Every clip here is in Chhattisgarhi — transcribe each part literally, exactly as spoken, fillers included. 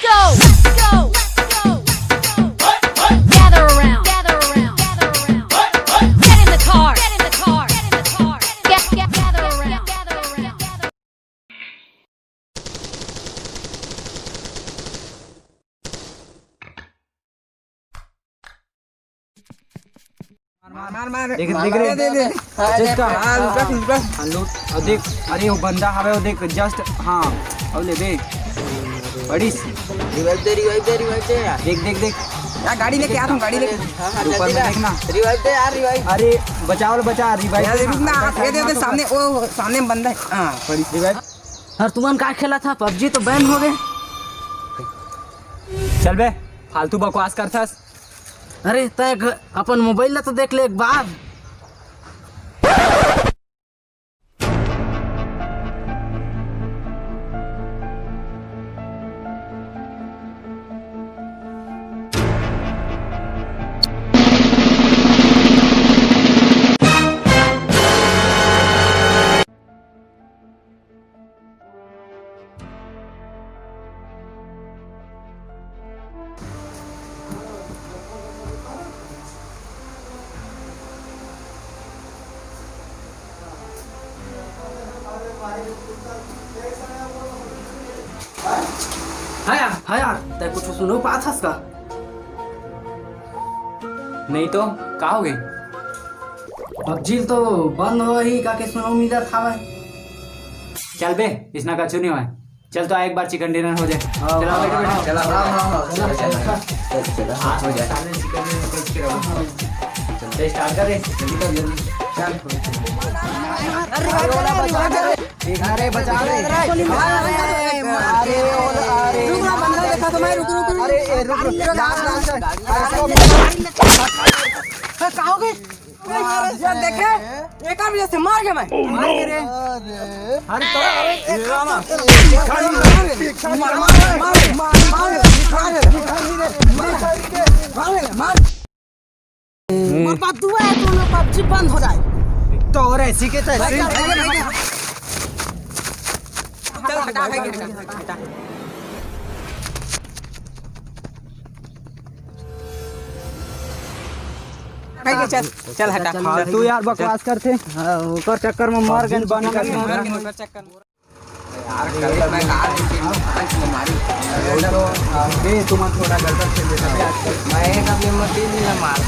Go! Go! Go! Go! Gather around. Gather around. Gather around. Get in the car. Get in the car. Get in the car. Get, get, gather around. Gather around. मार, मार, मार। देख, मार, देख रे। दे, दे, दे। हाँ, चेस्ट दे, का। हाँ, लूट रख, लूट रख। हाँ, लूट। और देख, अरे, वो बंदा हवे, वो देख, just, हाँ, और ले बे। पड़ीस। Revive दे, revive दे, revive दे यार। देख, देख, देख। यार, गाड़ी लेके आ, तुम गाड़ी लेके। हाँ, हाँ, ऊपर जल्दी में ला। देखना। Revive दे यार, revive। अरे, बचाओ, बचा, revive यार, दे ना। रुक ना, ये दे, दे, सामने, वो, सामने में बंदा है। हाँ, पड़ीस। Revive। और तुमन का खेलत हा? PUBG तो ban हो गए। चल बे, फालतू बकवास करथस। अरे, तय घ-, अपन मोबाइल ला तो देख ले एक बार। हाँ यार, हाँ यार, तै कुछ सुनो पाथस का? नहीं तो, का हो गई? PUBG तो बंद हो ही, का के सुनो मिलत हवय। चल बे, इसना कछु नहीं होय। चल तो आ, एक बार chicken dinner हो जाए। हाँ, चला, हाँ, बैठो, बैठो। हाँ, चला, हाँ, हाँ, हाँ, चला, चला, चला, चला, हाँ, हो जाए। साले chicken dinner कब के रहो? चल, start कर दे, जल्दी कर, जल्दी। चल। अरे, बचा ले, बचा ले। अरे, बचा ले। अरे, अरे, अरे। रुक ना, बंदा देखा तो मैं, रुक, रुक, रुक। अरे, ए, रुक, रुक। Last, last. अरे, का हो गए? यार, देखे, एक आदमी जैसे मार गया मैं। Oh, no! अरे, अरे, तो, अरे, एक काम, मार, मार, मार। मोर बात दुआ है, दोनों PUBG बंद हो जाए। तो और ऐसी के तैसी। भाई, भाई, भाई, भाई। चल, हटा, हटा, हटा, हटा। भाई, चल, चल, हटा। फालतू यार बकवास करथे। हाँ, ओकर चक्कर में मर गए, बन गए। ओकर चक्कर में। यार, कल मैं कहा नहीं कि आज मैं मारी। ए, तुम थोड़ा गलत खेल देता है। मैं एक अपने मशीन में मार।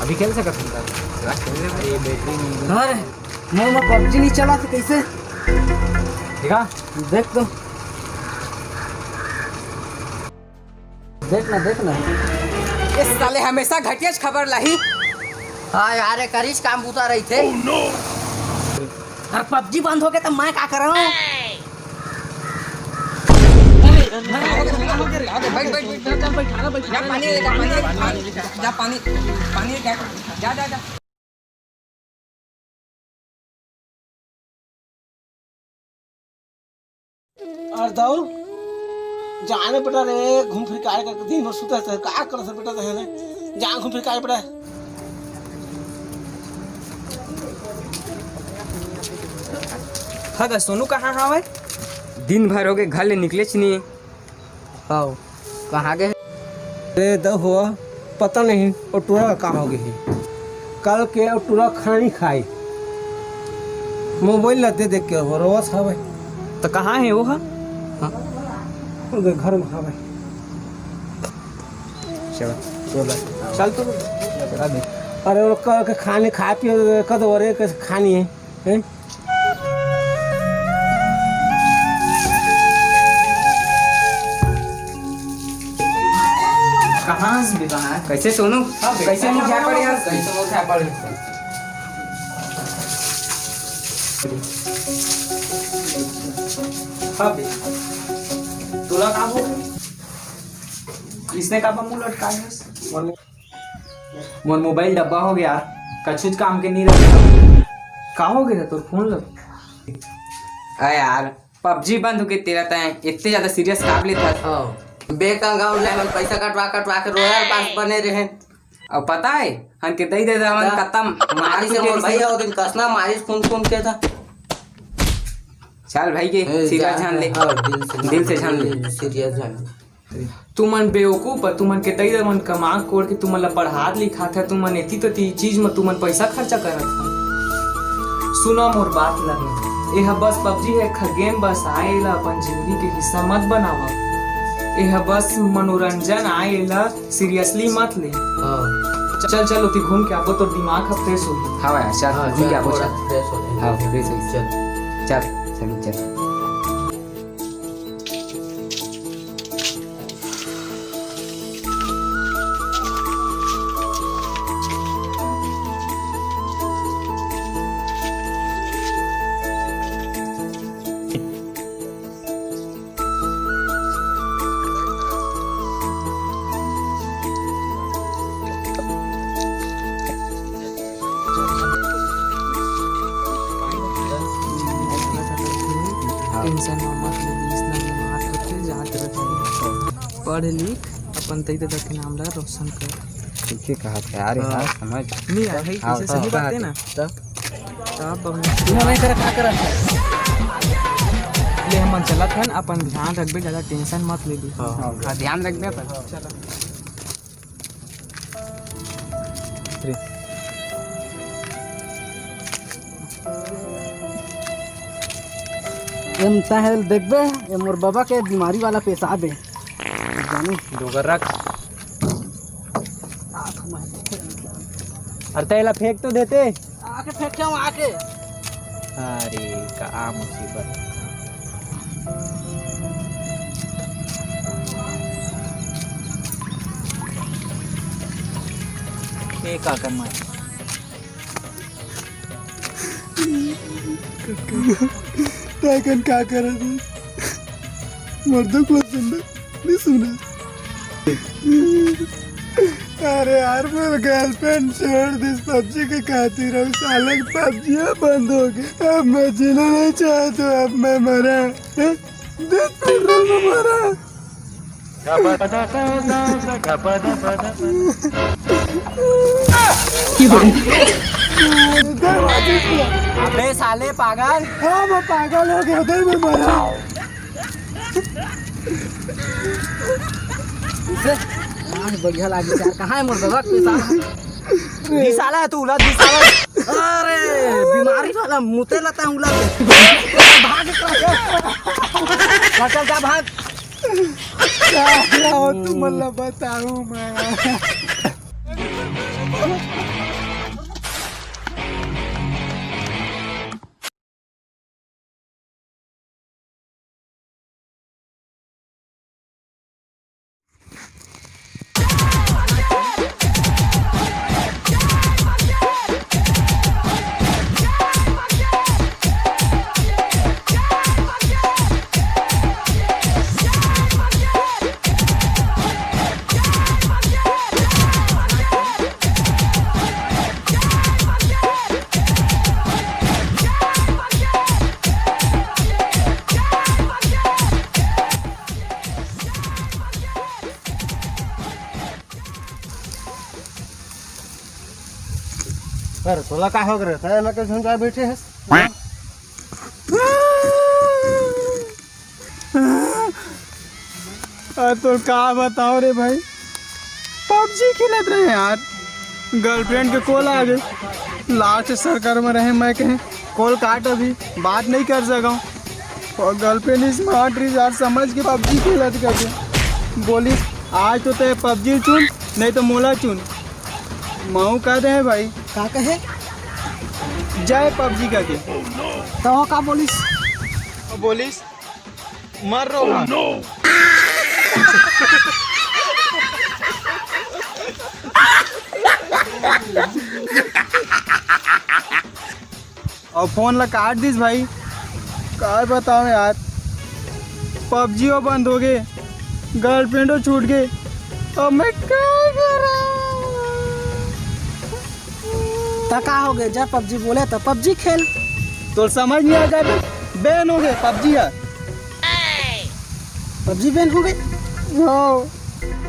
अभी खेल सकत हन का? अरे, बैटरी नहीं है। अरे, मोर में PUBG नहीं चला तो कैसे? देखा? देख तो। देख ना, देख ना। ये साले हमेशा घटियाच खबर लाही। हाँ यार, ये करीच काम बूता रही थे। Oh, no! अरे, PUBG बंद हो गया तो मैं का करूँ? बैठ, बैठ, बैठ, बैठ, बैठ। जा पानी ले, जा पानी ले, जा, जा पानी, पानी ले, जा, जा, जा। अरे दाऊ, जाने बेटा रे, घूम फिर के आए करके दिन भर सुता है, का करत है बेटा तैं रे? जा घूम फिर के आए बेटा। हाँ गा, सोनू कहाँ हवय? दिन भर हो गए, घर ले निकलेच नहीं। हव, कहाँ गए? अरे दहुआ, पता नहीं वो टूरा का का हो गए हे। कल के वो टूरा खाना नहीं खाए, मोबाइल ला दे दे के वो रोवत हवे। तो कहाँ है वो हा? हाँ? उधर घर में हवे। चल, चल, चल तो। अरे वो कल के खाना नहीं खाए पिए, कद वरे के खाना नहीं है, हैं? कहाँ से भी कहाँ है? कैसे सोनू? हाँ, कैसे नहीं उठा पड़े यार? कैसे उठा पड़े? हाँ बे। तोला का हो? इसने का मुंह लटकाए है? मोर मोबाइल डब्बा हो गया यार, कछुच काम के नहीं रहा। का हो गया तोर फोन ल? अरे यार, PUBG बंद हो गई तेरा, तैं इतने ज्यादा सीरियस काब लेता था। हाँ। बैंक अकाउंट ले मन पैसा कटवा कटवा के रोयल पास बने रहे। अब पता है, हमन के दई ददा मन का? कतम मारिस हे मोर भाई, ओ दिन कसना मारिस खून खून के था। चल भाई के ए, सीधा जा, छान ले। हाँ, दिल से दिल से छान ले। दिल serious छान ले। तुमन बेवकूफ ह, तुमन के दई ददा मन कमा कोड़ के तुमन ला पढ़ात लिखात हे, तुमन एती तती चीज म तुमन पैसा खर्चा करत ह। सुना मोर बात ला, एह बस PUBG हे, एक game बस आय, एला अपन जिंदगी के हिस्सा मत बनावा। एह बस मनोरंजन आय, एला seriously मत ले। हाँ। चल, चल, ओती घूम के आबो, तोर दिमाग ह fresh होही। हाँ भाई, चल, हाँ, घूम के चल, आबो, थोड़ा चल। Fresh हो जाए। हाँ, fresh हो जाए। चल। चल, चल, चल। Tension म मत ले, बीस ना बीमार होके जात रहे। पढ़ लिख, अपन दई ददा के नाम ला रोशन कर। ठीक है कहा था यार, हाँ। यार समझ। नहीं यार, है, हाँ, कैसे सही हाँ, बात है ना? तब? तब अब तू नहीं करा, का करा? ले हमन चलत हन, अपन ध्यान रखबे, ज्यादा tension मत ले। हाँ, हाँ, ध्यान रखबे अपन। चला। एम तहे देखबे, ए मोर बाबा के बीमारी वाला पेशाब हे। जानी। डोगर रख। अरे तेला फेंक तो देते। आके फेंक के आके। अरे का मुसीबत। ये का करना है? ताकन का करत हे? मर्दों को सुनना, नहीं सुना। अरे यार, मोर girlfriend छोड़ दिस PUBG के खातिर, अउ साले के PUBG बंद हो गे। अब मैं जीना नहीं चाहता हूँ, अब मैं मरा। हैं? Death metal में मरा। अबे साले पागल। हाँ, मैं पागल हो गया, उधर में मरा। इसे, हाँ, बढ़िया लागे यार। कहाँ है मोर दवा के साथ? दिसाला है तू, उला दिसाला। अरे, बीमारी वाला मुते लता है उला के। भाग। चल, चल, जा, भाग। का हो तुमन ला बताऊं मैं? अरे तोला का हो गे? तैं एमा के झुंझा बैठे हस? अरे तो का बताओ रे भाई, PUBG खेलत रहे यार, girlfriend के call आ गे। Last circle में रहे, मैं कहे call काट, अभी बात नहीं कर सकूँ। और girlfriend smart रही यार, समझ के PUBG खेलत करके बोली, आज तो तैं PUBG चुन, नहीं तो मोला चुन। महूँ कह दे भाई। का कहे? जय PUBG करके। तो वो का बोलिस? बोलिस, मर रहो। और फोन ला काट दिस भाई। का बताओ यार, PUBG वो बंद हो गे, girlfriend वो छूट गे, अब मैं का करूं? त का हो गे, जब PUBG बोले त PUBG खेल। तो समझ नहीं आ जाता, ban हो गे PUBG है। PUBG ban हो गे? हाँ।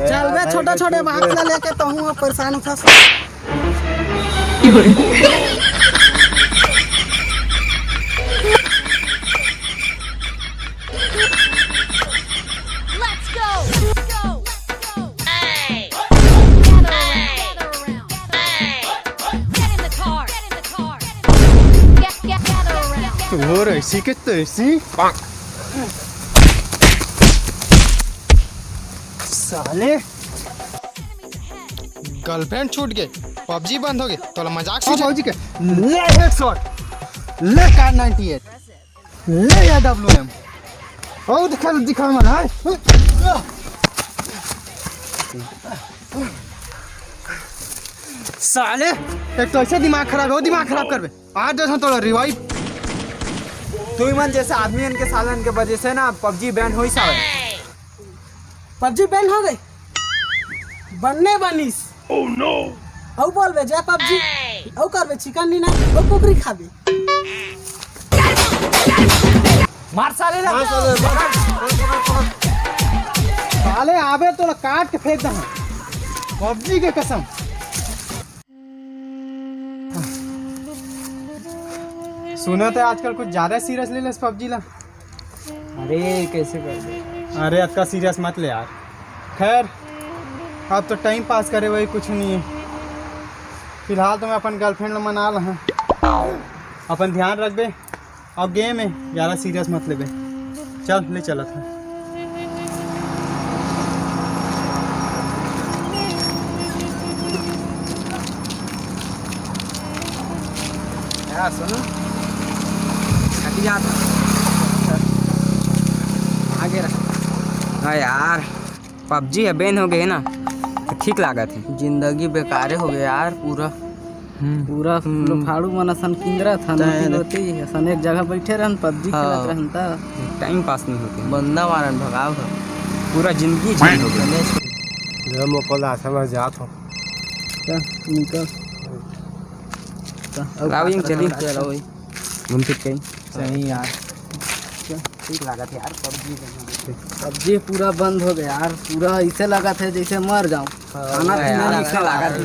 चल बे, छोटा छोटे बात ला लेके तहूँ अब परेशान होथस। Let's go! Let's go! Let's go! Hey! Gather around! Gather around! Hey! Get in the car! Get in the car! Get, get, gather around! तोर ऐसी के तैसी। साले, गर्लफ्रेंड छूट गए, पबजी बंद हो गए, तोला मजाक सूझे? पबजी के ले हेडशॉट, ले कार नाइंटी एट, ले या डब्ल्यू एम। और दिखा, दिखा मन, हाय। साले, एक तो ऐसे दिमाग खराब है, वो दिमाग खराब करबे। आज जैसा तोला रिवाइव। तुई मन जैसे आदमी इनके सालन के वजह से ना पबजी बैन होइस हवे। पबजी बैन हो गई, बनने बनिस। Oh no! अउ बोलबे जय पबजी, अउ करबे चिकन डिनर, अउ कुकरी खाबे। मार साले ला। मार साले, मार। साले आबे तोला काट के फेंक दे पबजी के कसम। सुनत हे आजकल कुछ ज्यादा सीरियस ले लेस पबजी ला। अरे, कैसे कर दे? अरे, अतका सीरियस मत ले यार। खैर, अब तो टाइम पास करे वही कुछ नहीं है। फिलहाल तो मैं अपन गर्लफ्रेंड ला मना लहा। अपन ध्यान रखबे। अब गेम है, ज्यादा सीरियस मत लेबे। चल, ले चलत हूँ। यार सुन, थक जात हूँ। आगे रख। हाँ यार, पबजी ह बैन हो गए ना, तो ठीक लागत हे। जिंदगी बेकारे हो गए यार पूरा। हम्म। पूरा हम्म। लोफाड़ू मन असन किंदरत हन, तय होती रे। होती असन एक जगह बैठे रहन, पबजी हाँ। खेलत रहन त टाइम पास नहीं होते। बंदा मारन भगाव हो। पूरा जिंदगी झंड हो गई। गनेश। जब मोको लाशा में जात हो। चल, निकल। चल, अब लाओ, इन बात चली। रखा चलो, वही। घूम फिर के। सही यार। ठीक लागत हे यार, पबजी के। पबजी पूरा बंद हो गया यार, पूरा ऐसे लागत हे जैसे मर जाऊं। हाँ, खाना पीना यार, नहीं ऐसा खा। लागत हे।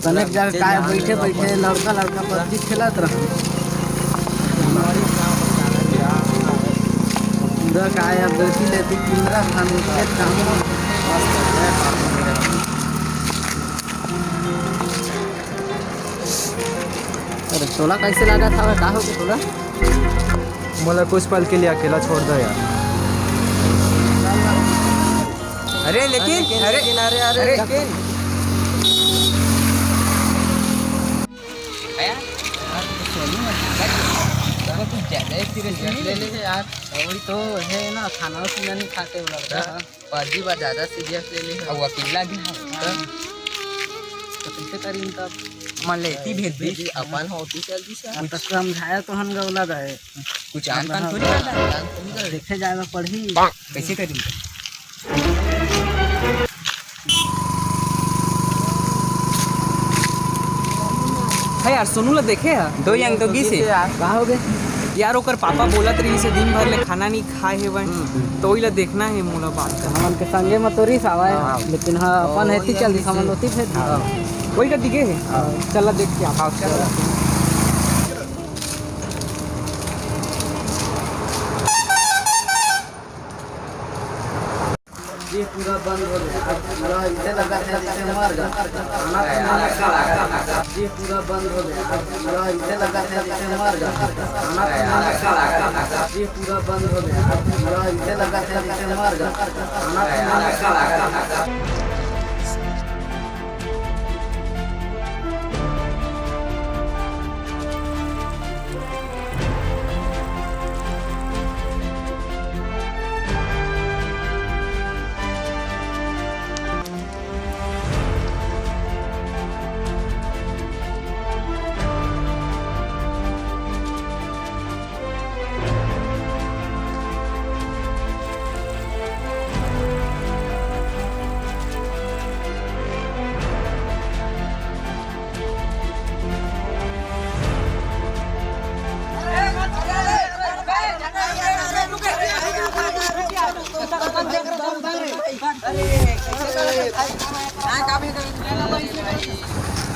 अनेक जगह काय बैठे बैठे लड़का लड़का पबजी खेलत रहा। पूरा काय अब गलती लेती किंदरा खान खेत काम। अरे तोला कैसे लागत हवे, का हो गया तोला? मोला कुछ पल के लिए अकेला छोड़ दो यार। अरे लेकिन, अरे, अरे, अरे, अरे, लेकिन। यार, यार, तो सोनू मत लगा, तो कुछ ज्यादा ही सीरियस ले ले यार। वही तो है ना, खाना पीना नहीं खाते वो लड़का। हाँ। पबजी बा ज्यादा सीरियस ले ले। अब अकेला भी है। हाँ। तो कैसे करी तब? मन लेती भेज दी। भेजी, अपन होती चल दी सर। अब तो समझाया तो हन गौला गए। कुछ आन पान थोड़ी करता है। देखे जाएगा पढ़ी। कैसे करी तब? है यार, सोनू ला देखे है? दो अंग तो गिस हे। का हो गए? यार, ओकर पापा बोलत रहिस हे, दिन भर ले खाना नहीं खाए हे वह। हम्म। तो ओइला देखना हे, मोला बात करना। हमन के संगे म तो रिस आवा हे, हाँ। लेकिन हाँ, अपन ओ, हेती ये चल दिस, हमन ओती फेर। हाँ। वही का दिखे हे। हाँ। चल ला देख के आ। हाँ, चल। ये पूरा बंद हो गया। अब पूरा इसे लगा था जैसे मर गया। खाना पीना नहीं खा। ये पूरा बंद हो गया। अब पूरा इसे लगा था जैसे मर गया। खाना पीना नहीं खा। ये पूरा बंद हो गया। अब पूरा इसे लगा था जैसे मर गया। खाना पीना नहीं खा।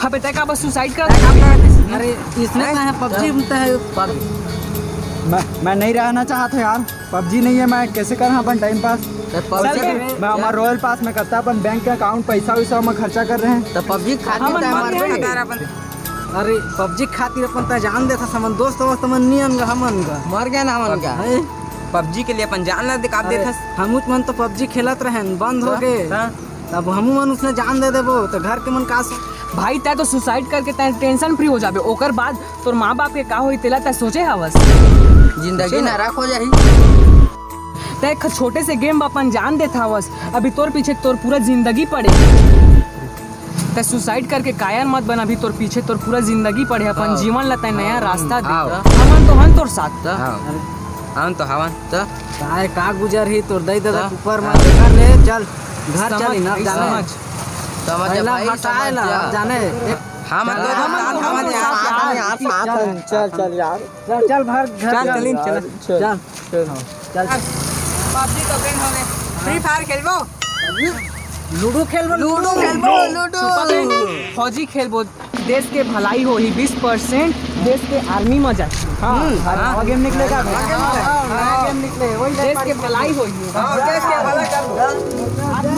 हाँ बेटा, का बस सुसाइड कर? अरे इसने कहा है पबजी में तो है। मैं मैं नहीं रहना चाहत हूँ यार। पबजी नहीं है, मैं कैसे कर अपन टाइम पास? तो पबजी चल, मैं हमारा रॉयल पास में करता, अपन बैंक के अकाउंट पैसा वैसा में खर्चा कर रहे हैं। तो पबजी खातिर हमन तो हमारे मर गए। अरे पबजी खातिर अपन त जान देथस, हमन दोस्त वोस्त मन नियन ग हमन ग। मर गए ना हमन का। हैं? पबजी के लिए अपन जान ला दिखा अरे, देथस। हमू मन तो पबजी खेलत रहन, बंद हो हाँ, गए। हाँ। तब हमू मन उसने जान दे देबो तो घर के मन का सो- भाई, तै तो सुसाइड करके तै टेंशन फ्री हो जाबे, ओकर बाद तोर माँ बाप के का होई, तेला तै सोचे हवस? जिंदगी सोचे ना। नरक हो जाही। तै एक छोटे से गेम में अपन जान देत हवस, अभी तोर पीछे तोर पूरा जिंदगी पड़े। तै सुसाइड करके कायर मत बन, अभी तोर पीछे तोर पूरा जिंदगी पड़े, अपन हाँ। जीवन ला तै नया हाँ। रास्ता दे। हाँ। हमन तो हन तोर साथ। हाँ। हमन तो हवन। त काय का गुजर ही तोर दई ददा त ऊपर में कर ले, चल घर चल ही ना जाने। समझ। समझ पहला भाई, हटाए समझ ला, जा। जाने। हम चल, तो हम साथ, तो हम साथ, तो साथ, साथ, यार, साथ, साथ, चल। चल, चल यार। चल, चल, घर, घर चल, चल। चल, चल। चल। चल। चल। पबजी तो friend हो गए। फ्री फायर खेलबो? लूडो खेलबो, लूडो खेलबो, लूडो। छुपा के फौजी खेलबो। देश के भलाई होही, बीस परसेंट देश के आर्मी में जाए। हाँ, हम्म। हाँ, नवा गेम निकलेगा। हाँ, नवा गेम निकले, वही देश के भलाई होही। हाँ, देश के भलाई कर।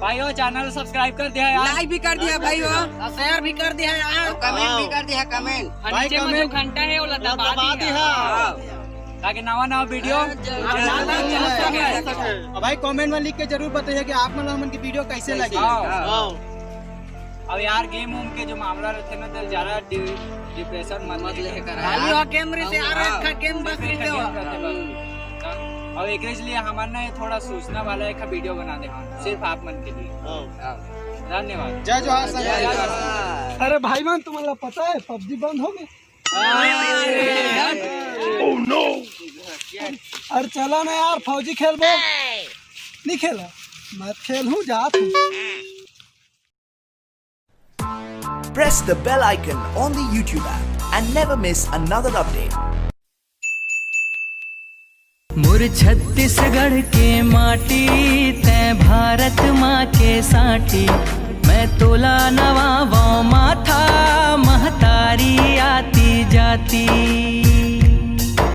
भाइयों, चैनल सब्सक्राइब कर दिया यार। लाइक भी कर दिया भाई हो। शेयर भी कर दिया यार। कमेंट भी कर दिया, कमेंट। और भाई, नीचे में जो कमेंट घंटा है, वो दबा दबा दिया। दिया। हाँ। ताकि नवा नवा वीडियो हाँ, जल्दी, जल्दी, जल्दी, जल्दी। और भाई, कमेंट में लिख के जरूर बताइए कि आप मन ला हमन की वीडियो कैसे लगी। हाँ। हाँ। अब यार, गेम वूम के जो मामला रहते ना, तो ज्यादा डि-, डिप्रेशन मत मत लेके लेके करा। खाली यार। वो गेम रही से यार, हाँ। रखा गेम बस गेम रही रहते बस। हाँ। और एक लिए हमारे ना थोड़ा सूचना वाला एक वीडियो बना दे, हाँ, सिर्फ आप मन के लिए। हाँ। धन्यवाद। जय जोहार, जय संगवारी। जोहार। अरे भाई मन, तुमन ला पता है, पबजी बंद हो गए। अरे चला ना यार, फौजी खेलबो। नहीं खेला, मैं खेल हूँ, जात हूँ। Press the bell icon on the YouTube app and never miss another update. मोर छत्तीसगढ़ के माटी, तै भारत माँ के साटी। मैं तोला नवावों माथा, महतारी आती जाती।